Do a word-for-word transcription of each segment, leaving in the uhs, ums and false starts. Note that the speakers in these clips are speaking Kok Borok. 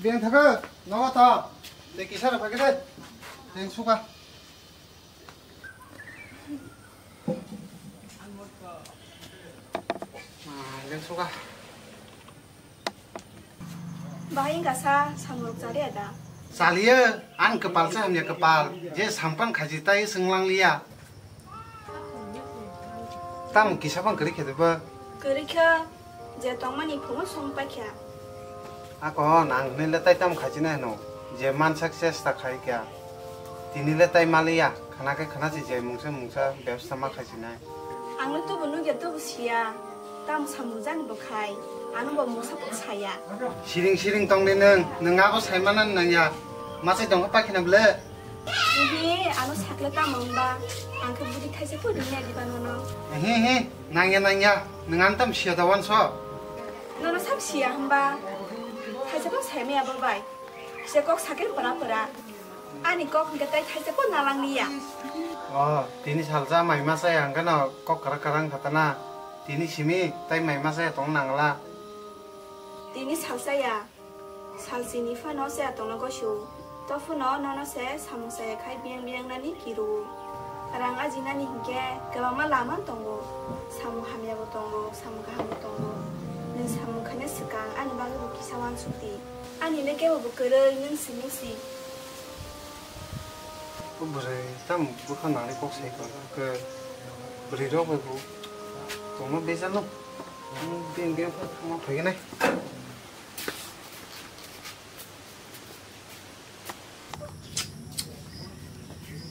Beng thago, nogo to. Tei kisa rok phai khe de. Tei suka. Ah, beng suka. Bahai wngkha sa, samung rok chaliya da? Chaliya, ang kwpal se hamya kwpal. Je sampan khaji tai swnglang liya. Tamo kisa bang kwrwi khe de bo? Kwrwi khe, je tongmani phungo song paikha. Ako nang hinwi le tai tamo khaichinai hino, je mansak chesta khai kha. Tini le tai maliya, khana khe khana si je mungsa mungsa bebsa ma khaichinai. Ang le tubu nugya tubu siya, tamo samung jani bo khai, ano bo mungsa bo saya. Siring siring tong di nwng, nwng abo sai manani nangya, masai tongkha pakhina ble. Ehe, ano sakle tamo wngba, ang khe budi thaisa pho ringya diba nono. Ehe, ehe, nangya, nangya, nwng ano tamo siya da wanso? Nono sam siya hwnba? Thaisa pho saimaya bo bai. Se kok sakir pora pora. Ani kok hwnkhe tai thaisa pho nalang liya. Oh, tini salsa mai masa ya hwnkhe no kok kwrak kwrak wngkha ta na. Tini simi tai mai masa ya tong nangla. Tini salsa ya. Salsini phano se atongna gosu. Tophuno nono se samung saya khai biyang biyang nani kiru. Rang ajinani hinkhe kwbangma lama tongo. Samung hamya bo tongo, samung kaham bo tongo. Nwng samung khaina swkang ani bagwi bo kisa uansuk di. Ani le kebo bo kwrwi nwng simi si. O bwrwi tamo bwkha nangni kok sai tong khe bwrwi rok bai bo tongma bejalo. Beng beng khe thangma phaiganai.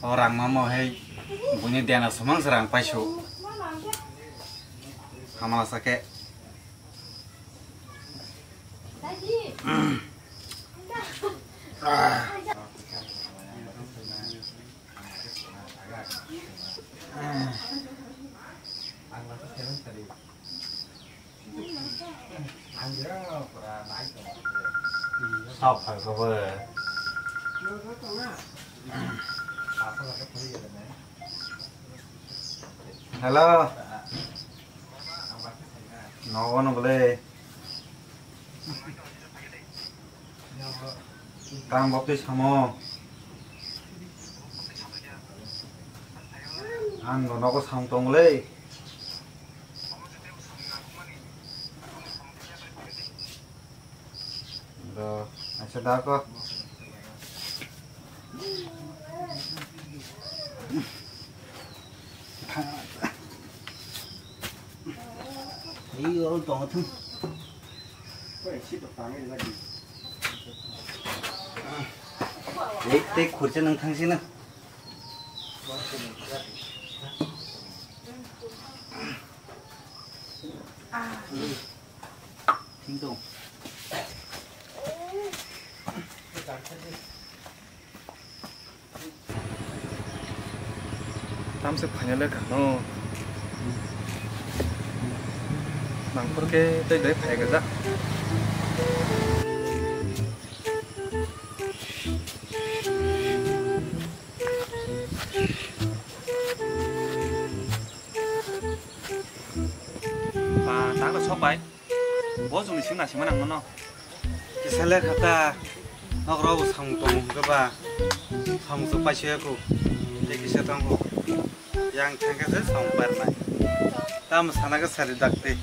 O rang mamo hai buini dena somang se rang paisu. Hamala sake. Sok phai kho bo. Hello. Nogo no bole. Tang bok twi samo. Ang no nogo sam tong le. Do, acha da ko. Ei, oro tongo thung. Ei, tei khurcha nang thang sina. Thing tong. Tamse phaina le khano. Nangphur khe tei dai phai gajak. Ba, ta ko sok bai. Bo joni sing na sima nang mano. Kisa le khata. Nok ro bo samung tong hwnkhe ba. Samung se paisa ya ko. Tei kisa tong ko. Yang thang khe se samung par nai. Tam sana khe sari dakti.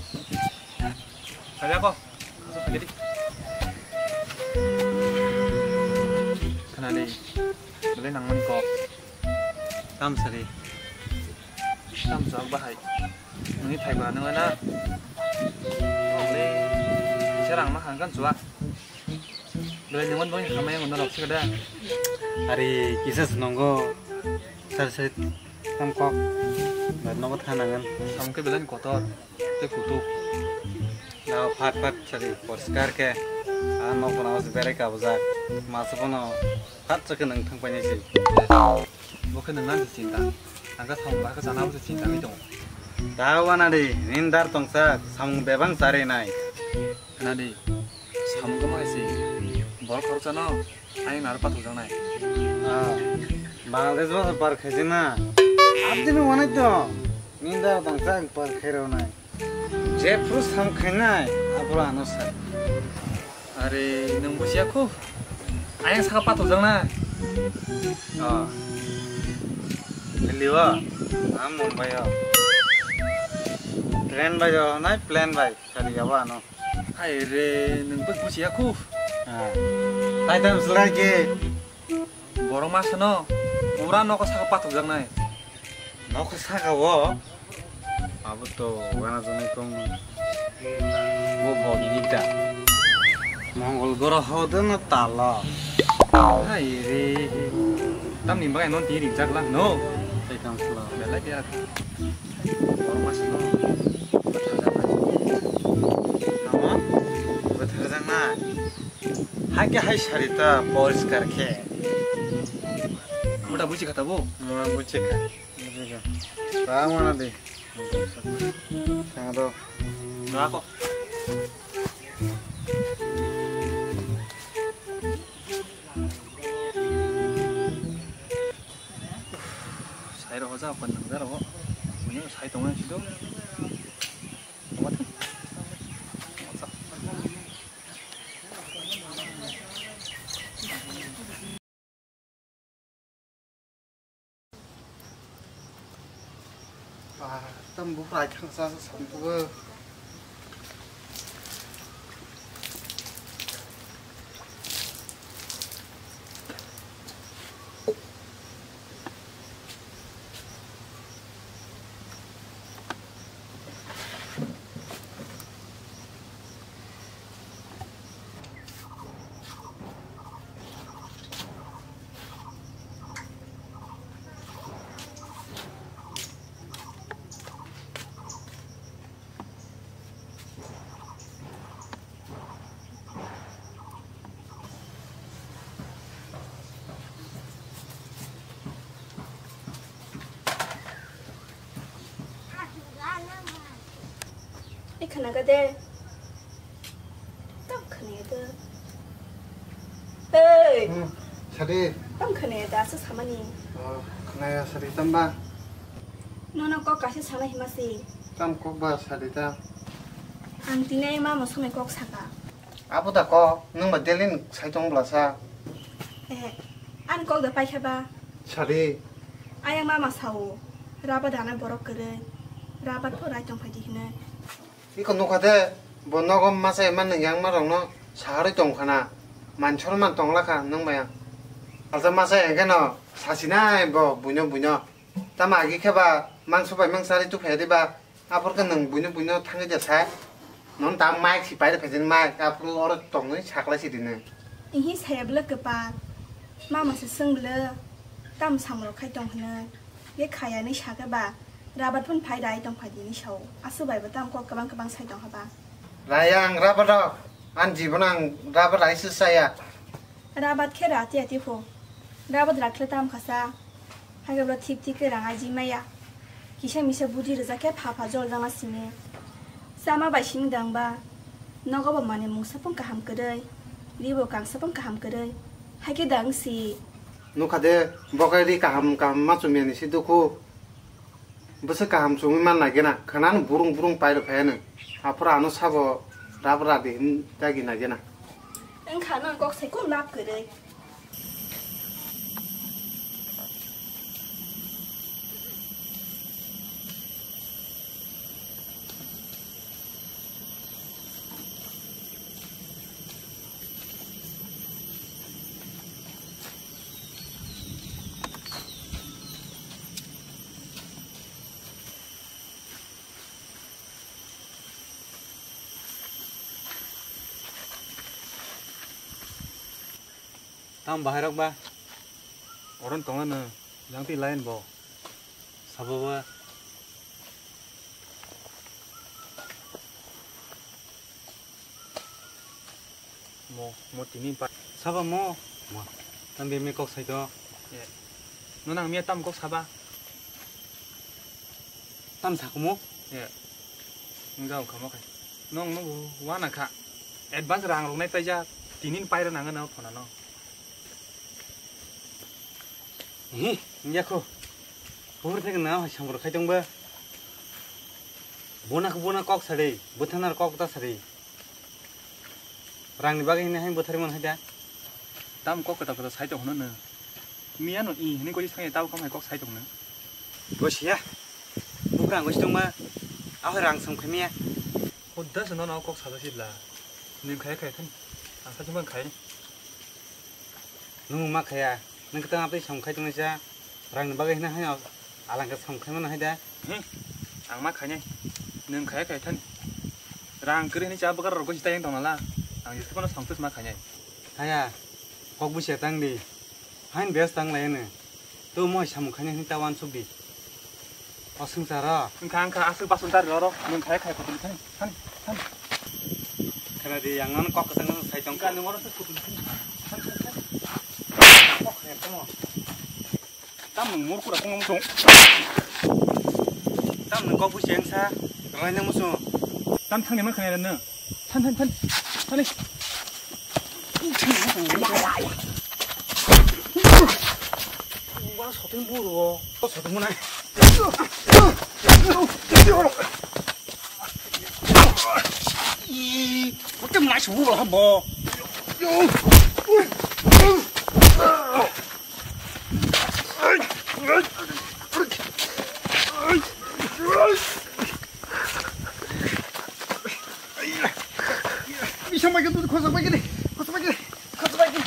Kaya ko. Khana ni. Bele nang mani ko. Tam sari. Tam chok bahai. Nini thai ba nang na. Bele. Kisa rang ma hang kan chua. Belai ni mon boni hamai ang norok sikada. Ari kisa se nongo. Sar sar tam kok. Bar nogo thanangan. Samke belai ni kotor. Te kutuk. Na phat phat sari porskar ke. Ang nok bana os berai kabujak. Mas bono phat chake nang thang painai si. Bo khe nang nang si chinta. Ang ka thang ba ka chana bo chinta ni tong. Da wana di nindar tongsa samung bebang sari nai. Nadi, samung kamo hai si, borok khoroksa no, ani naro pathok jaknai. Ah, Bangladesh bo par khaijak na. Abdi no wanai to, ninda tangsa par khairok nai. Je phuru sam khainai, abo Pura ano sai. Are, nwng bujiya khu? Ayang saka pathokjaknai. Oh. Delhi o? Ah, Mumbai o. Train bai o, nai plane bai? Sari abo ano. Hai re, nwng bai bujiya khu? Ah. Tai tam slai ke. Borok ma sano, pura nokha saka pathokjaknai. Nokha saka o? Abo to wana jani tong. Bo bo gita. Mongol goro hodo no talo. Hai re. Tamni bagai non tini rijak la, no? Sai kam slo. Belai dia. Borok ma sano. Tamo? Bwtharjaknai. Hai khe hai sari ta poriskar khe. Mota buji kha tabo? Mota buji kha. Buji kha. Ta mana de. Thang do. Ra ko. Sai ro hoja kon nang jaro. Bunyo sai tong nang sido. Ba, tam bu fry khang sa sa sam tu. Ei, khana ka de. Tam khana ya de. Ei! Hmm, sadi. Tam khana ya de, asa samani. Oh, khana ya sadi, tam ba? Nono kok kaisa sana hima si. Tam kok ba sadi ta? Ang tini mama somai kok saka. Abo da kok, nwng ba delin sai tong bwlasa. Eh, ani kok da paikha ba? Sadi. Ayang mama sao, rabat rana borok kwrwi, rabat pho rai tong phai di hinwi. Iko nukha de, bo nogo masa eman nung yang ma rokno saharwi tong khana. Man sor man tong lakha nwng ba yang. Alsa masa yang khe no sasinai bo buino buino. Tamo agi khe ba mangso bai mang sari tu phai di ba. Aphor khe nwng buino buino thangwi ja sa. Non ta mic si paide phaijin mic aphuru oro tongwi saklai si di nwng. Ihi saya bwle kwpal. Mama se swng bwle. Tam samrok khai tong hwnwi. Ye khaya ni sakhe ba. Rabat phun phai rai tong phai di ni sao. Asu bai bo tam kok kwbang kwbang sai tong haba. Raya ang rabat rok. An jibono ang rabat rai se saya. Rabat khe ra tiya ti pho. Rabat rakhle tam khasa. Haikhe bwla thik thik khe rang aji maya. Kisa misa budi rijak khe pha pha jol jana simi. Chama bai simi dang ba. Nogo bo mane mungsa pung kaham kwrwi. Ri bo kangsa pung kaham kwrwi. Haikhe dang si. Nukha de, bo khe ri kaham kaham ma chumya ni si dukhu. Bwswk kaham chumui man nai gena, khwnano burung burung pairok phaiya nwng. Aphuru ano sabo rab radi hin dagi nai gena. Wngkha nwng kok sai kok lab kwrwi. Tamo bahai rok ba? Oron tongo no, jang twi line bo. Sabo ba. Mo, mo tini pa. Sabo mo. Mo. Tam be me kok sai to. Ye. No nang me tam kok saba. Tam sakumo? Ye. Wng jao kha mo khai. Nong no wana kha. Advance rang rok nai paija. Tinin paira nang no phone no. Hi, yakho. Bubur thek na hai samro khai tong ba. Bona ko bona kok sari, buthanar kok ta sari. Rangni bagwi hwnwi haino bwtharwi mano hai da. Tam kok kwtal kwtal sai tong hwnwi nw. Miya no i hwnwi gori thangya, tabo kam hai kok sai tong nw. Gosiya. Bukrang gosi tongma. Ahoi rang sum khaimiya. Hodda se nono kok sajak sibla. Nwng khai khai than. Ang sajak man khai. Nwng ma khaya. Nwng kwtang abri sum khai tongnaisa. Rangni bagwi hwnwi haino alangka sum khaimano hai da. Hmm. Ang ma khainai. Nwng khai khai than. Rang kwrwi hwnwi cha bwkar rok gosi tayang tong nala. Ang jesa phano songtwis ma khainai. Haya, kok busia tang di. Hain bes tang lai ano. To moi samung khainai hwnwi ta uansuk di. O swngcharo. Wngkha, wngkha, aswk basung ta rw oro. Nwng khai khai kutuli thani, thani, thani. Khana di, ang nono kok kwchang kwchang sai tong. Wngkha, nwng oro se kutuli thani. Thani, thani, thani. Kok khai tamo. Tam nwng murkura kung muchung. Tam nwng kok busi engsa, rwlaina muchung. Tam thangni man khani rwno. Than, than, than. Thani. Wah, soting buru. Kok soting mana? Ih, kok tem nai subuh lah bo. Bisa mai kene, khosa mai kene, khosa mai kene, khosa mai kene.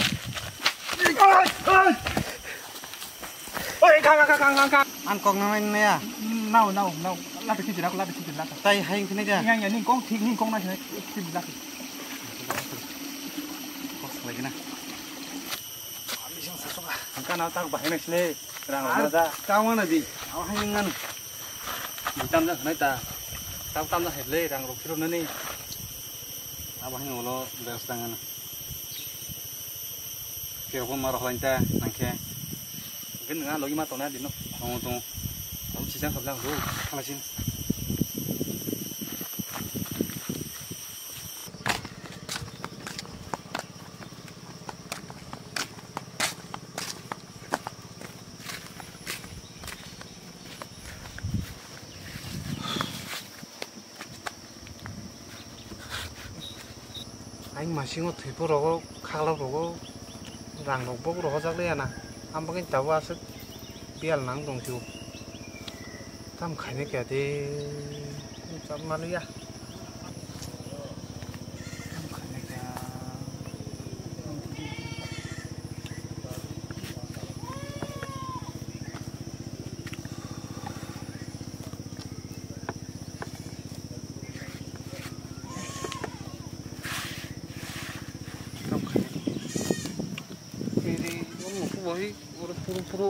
Oi, kang, kang, kang, kang, kang. Ang kok nang nai ya. Nau, nau, nau. Lata kiti rak, lata kiti rak. Tai hai kene ja. Yang, yang, ning kong thik, ning kong nai kene kiti rak. Kok lagi na. Ang kana tak bahai nai sini. Rang rang da. Kau mana di? Awak hai ngan. Tam da nai ta. Tam tam da hai le rang rok phiro nani. Awak hai ulo beres tangan. Khe ko mar holain ta nangkhe. Gen nga logi ma tona dino. Tongo tongo. Am sisang sablang do. Halasin. Aing masingo thwipo rogo, khaklap rogo, rang rok bo rohorjak liya na. Am bagwi tabuk aswk biyal nang tong sio. Tam khaina kya de, chap maliya. Oro puro puro.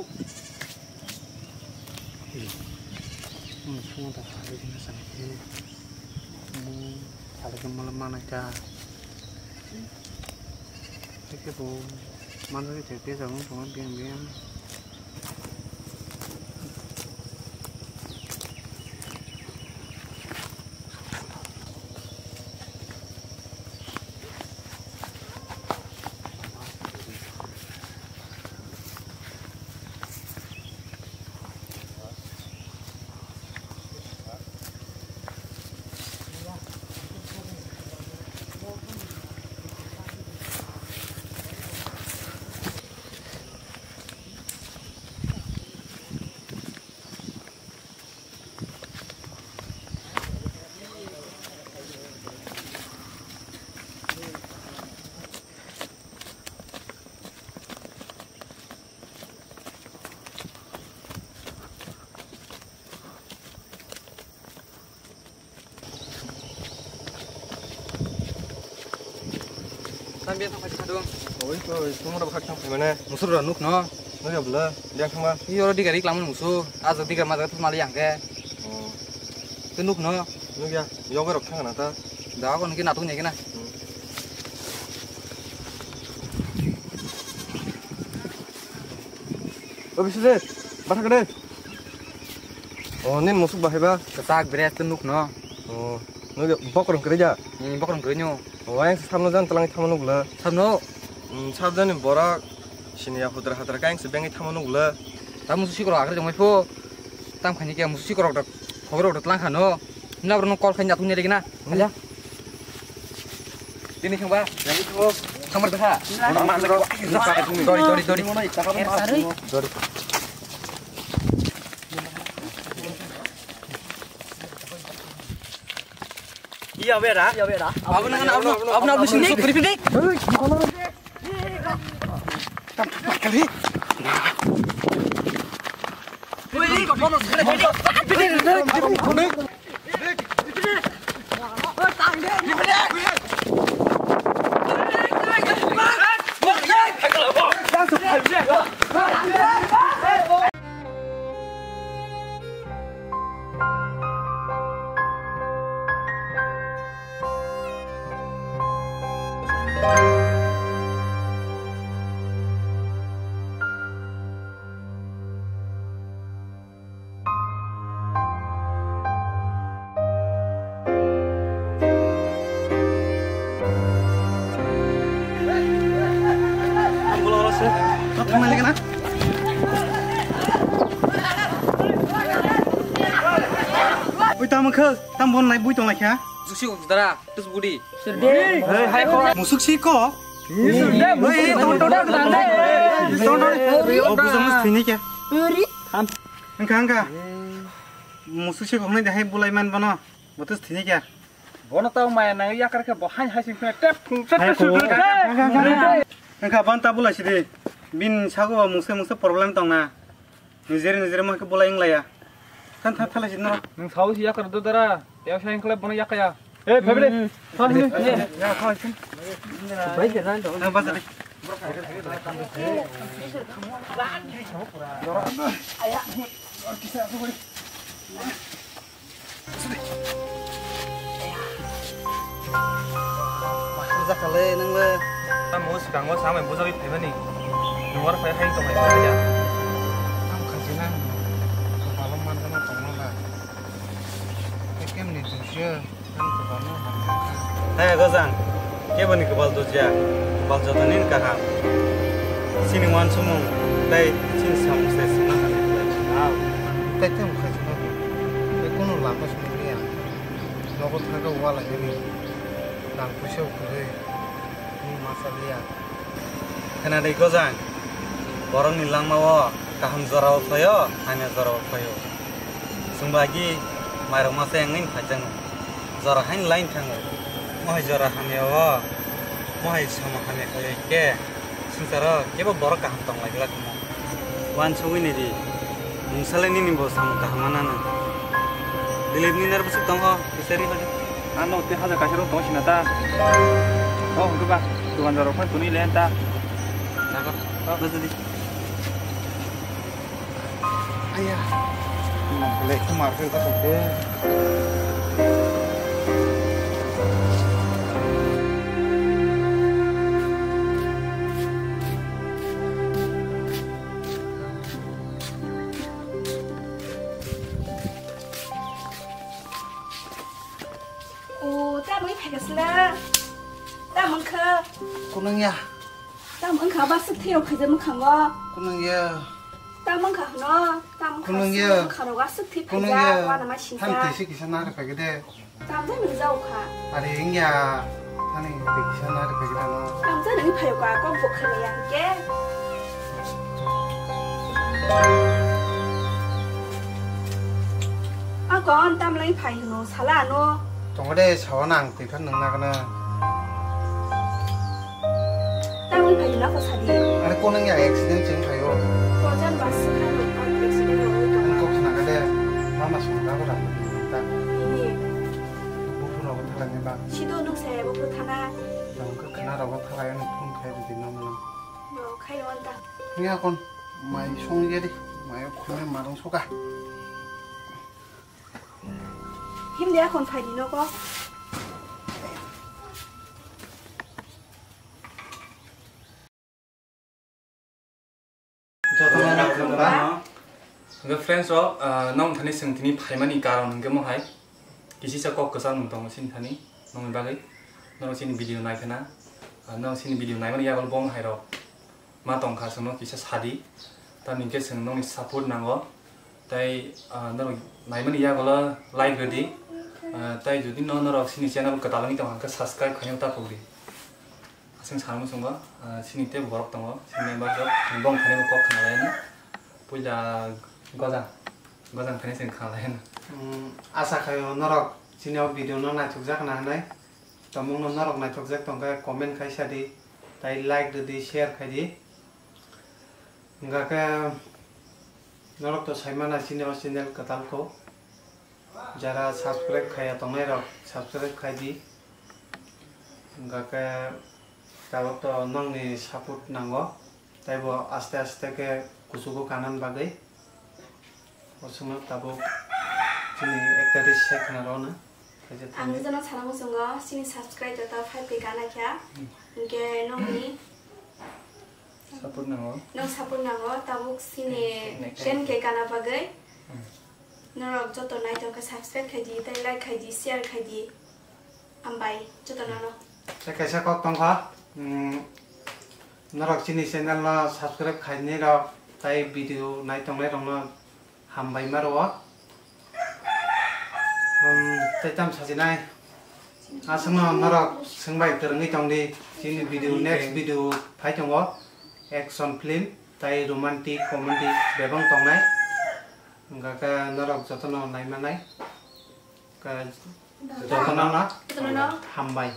Hmm, suma ta khali kena sana khe. Hmm, khali khe mala mana kha. Khe bo manjak khe te jaga wng tongo biyang biyang. Sambil sampai sadung. Oi, oi, semua udah bakal sampai mana? Musur udah nuk no. Nuk ya bela, dia sama. Iyo, di gari kelamun musuh. Aja di gari mazak tuh mali yang ke. Oh. Itu nuk no. Nuk ya, yoga rok thang na ta. Dah, kau nungkin natung ya kena. Hmm. Oi, bisa deh. Bathak deh. Oh, nin musuk bahai ba? Kwchak bres tw nuk no. Oh, nuk bokrong kwrwi ja? Hmm, bokrong kwrwi no. Oh, ayang samno jan tlang thamo nuk le. Samno? Hmm, sab jani borak sini ya hudra hudra kayang se bengi thamo nuk le. Ta musu sikrok agre jongoi pho. Tam khani kya musu sikrok dak khobor rok tlang khano. Nabro no call khaina tungni regina. Hmm. Aja. Ini kang ba, yang itu. Kamar beha. Dori, dori, dori. Dori. Iya bera, iya bera. Abang nang, abang, abang, abang sini. Ui, tamo khe, tam bon nai bui tong lai kha. Musuk si kok dara, tus budi. Musuk si kok. Ui, ton, ton, ton, ton, ton. O, bujo mus thini kya. Engka, engka. Musuk si kok nai dahai bulai man bono. Botus thini kya. Bono tau maya nang yakar khe bo hain hai sing khe tep, tep, tep, tep, tep. Engka ban ta bulai sidi. Bin sago ba mungsa mungsa problem tong na. Nijere nijere mo khe bulai wng laya. Than than thalai sidi no. Nung sao si yakar do dara. Teo sa engkhle bono yakaya. Eh, family. Family. Ya, sao si. Bai de nan do. Nang basa de. Bujakha le nang le. Tamo swkango samai bujagwi phaimani. Nwng oro phai hai tongmani ya. Tam khaji nang. Kopalo man gana tongma ba. Ekem ni dusya. Hai Gojang, keboni kwbal dujya, kwbal jotonin kaham. Chini uansukmung tei chini samung se swngna hamya khlai. Tei tei wngkha chwngno bo. Tei kunu lama se nukliya. Nogo thangkhe ualainani rang puisa kwrwi. Nwng ma cha liya. Khna di Gojang, borokni langmao kaham jorao phaio, hamya jorao phaio. Chwngbo agi mairok masa wngwi phaikjakno. Jora haino line thango. Mohai jora hamyao, mohai samung hamya khlai khe, swngcharo kebo borok kaham tong lai glak omo. Uansugwi naidi, mungsa le nini bo samung kaham mananw. Dilip ni ner bwswk tongo, kisa ri hodi. Ano tei hajar kaisa rok tong sina ta. O hwnkhe ba, dugan rok phano tuni le ta. Nago. O. Bwswk di. Aya. Mang le kumar ke ka tong de. O, tamo wng phaikha sila. Tamo wngkha. Kunung ya. Tamo wngkha ba swk thwi rok khaijak mwkhango. Kunung ya. Tamo wngkha hwno. Tamo wngkha. Kunung ya. Swk mwkhango swk thwi khaijak. Wana ma singsa. Tamo twi se kisa nari phaikha de. Tamjani rijao kha. Are wngya, ani tei kisa nari phaikhe tamo. Tamjani wng phaio kha, kok bo khwnaya hinkhe. Akon tamlai phai hwno sala ano. Tongo de, sawa nang twi phan nung nagana. Tamoni phai hwnna kho sadi. Ani kok nang ya accident cheng phaio. Kojan bus se khano, ang accident rogwi tongo. Ani kok khna kha de, mama song da bora ta. Ini. Buphuru rogo thalai ni ba. Sido nuk se buphuru thana. Nang khe khna rogo thalai ani phone khai di mama no. Bo khai wan ta. Ni akon mai song ye di, mai khone marung soka. Himde akon phai di nogo. Jotono khulumba. Hwnkhe friends rok, ah, nong thani swng thini phaimani karon hwnkhe mohai kisisa kok kwchang nung tongo chini thani nongni bagwi. Norok chini video naikhwna, ah, norok chini video naimani yago bong hai rok ma tongkha chwngno kisa sadi. Tamni hwnkhe chwng nongni support nango. Tai, ah, norok naimani yago like rwdi. Ah, tai jodi no norok chini channel kwtal wngwi tongkha hwnkhe subscribe khaina ta pokdi. Chwng sana muchungo, ah, chini tei borok tongo, chini member rok, bong thani bo kok khna lai no. Puila gojang, gojang thani chwng khna lai no. Hmm, asa khaio norok chini o video no naithok jak na hinwi. Tongmung no norok naithok jak tong khe comment khai sa di, tai like rw di, share khai di. Hwnkha khe norok to sai mana chini o channel kwtal kho. Jara subscribe khaiya tongnai rok subscribe khai di. Hwnkha khe tabuk to nongni support nango. Taibo aste aste khe kuchugo kanan bagwi. Bo chwngno tabuk chini ekta di sai khna rw na. Khaijak Ang thangwi. Jono sana muchungo chini subscribe jota five K kana kha. Hmm. Hwnkhe nongni Support nango. Nong support nango, tabuk chini Next time. ten K kana bagwi. Hmm. Norok joto nai tong khe subscribe khai di, tei like khai di, share khai di. Hambai joto nono. Tei kaisa kok tong kha, mm, norok chini channel no subscribe khai ni rok, tei video nai tongnai rok no hambai ma rwo. Um, tei tam sajinai. Aswkno norok swngbai kwrwngwi tongdi. Chini video, next video phai tongo. Action film, tei romantic, comedy bebak tongnai. Hwnkha khe norok jotono naimanai. Ka-, jotono no Jotono no. hambai.